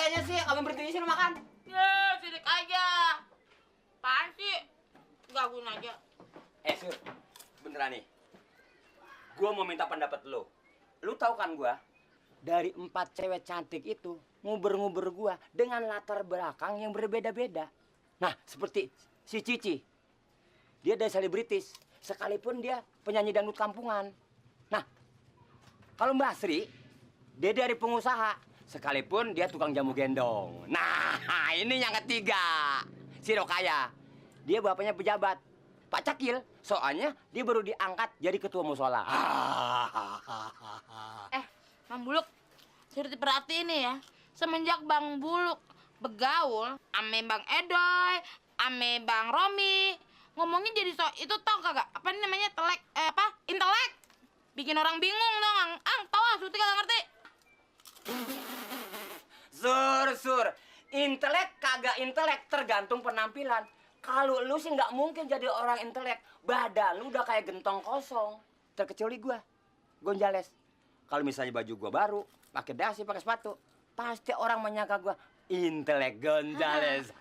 kayaknya sih, kamu berhenti sih lu makan. Ya, sidik aja. Apaan sih? Gabung aja. Sur, beneran nih. Gua mau minta pendapat lo. Lu tahu kan gua? Dari 4 cewek cantik itu, nguber-nguber gua dengan latar belakang yang berbeda-beda. Nah, seperti si Cici. Dia dari selebritis, sekalipun dia penyanyi dangdut kampungan. Nah, kalau Mbak Sri, dia dari pengusaha, sekalipun dia tukang jamu gendong. Nah, ini yang ketiga. Si Rokaya. Dia bapaknya pejabat. Pak Cakil, soalnya dia baru diangkat jadi ketua musola. Bang Buluk, suruh diperhatiin nih ya. Semenjak Bang Buluk begaul ame Bang Edoy, ame Bang Romi, ngomongnya jadi itu tau kagak? Apa ini namanya? Intelek. Bikin orang bingung dong. Tau ah, Suti kagak ngerti. Sur. Intelek kagak intelek tergantung penampilan. Kalau lu sih nggak mungkin jadi orang intelek. Badan lu udah kayak gentong kosong. Terkecuali gua, Gonjales. Kalau misalnya baju gua baru, pakai dasi, pakai sepatu, pasti orang menyangka gua intelek Gonjales.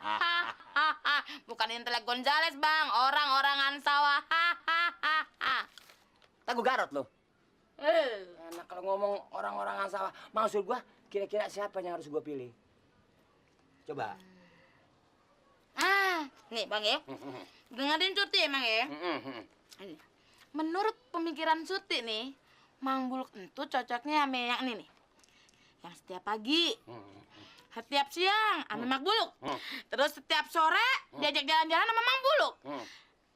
Bukan intelek Gonzales, Bang. Orang-orangan sawah. Tak gua garot lu. Enak kalau ngomong orang-orangan sawah. Maksud gua, kira-kira siapa yang harus gua pilih? Coba. Nih Bang ya. Dengerin Suti emang ya. Menurut pemikiran Suti nih, Mang Buluk itu cocoknya sama yang ini nih. Yang setiap pagi, setiap siang sama Mang Buluk. Terus setiap sore diajak jalan-jalan sama Mang Buluk.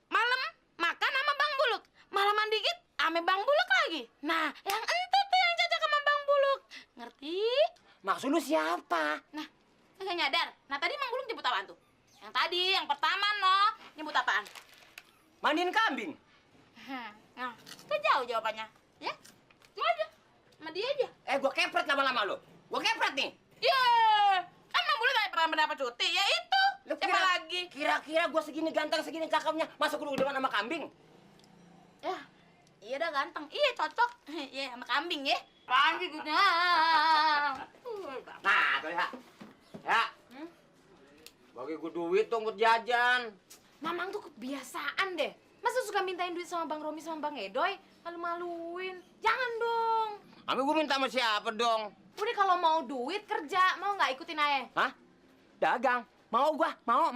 Malam makan sama Bang Buluk. Malaman dikit sama Bang Buluk lagi. Nah, yang itu tuh yang cocok sama Bang Buluk. Ngerti? Maksud lu siapa? Nah, nggak nyadar. Nah, tadi Mang Buluk nyebut apaan tuh? Yang tadi, yang pertama, nyebut apaan? Mandiin kambing. Nah, itu jauh jawabannya. Ya, itu aja. Sama dia aja. Gua kepret lama-lama lu. Gua kepret nih. Emang Buluk gak pernah mendapat cuti? Ya itu. Lu Siapa lagi? Kira-kira gua segini ganteng, segini cakepnya, masa gua udah sama kambing? Ya, iya dah ganteng. Iya, cocok. Iya, sama kambing ya. Apaan sih gitu? Nah, tuh ya. Bagi gue duit dong buat jajan. Mamang tuh kebiasaan deh. Masa suka mintain duit sama Bang Romi sama Bang Edoy? Malu-maluin. Jangan dong. Ami gue minta sama siapa dong? Udah kalau mau duit kerja, mau nggak ikutin aja? Hah? Dagang? Mau gua? Mau?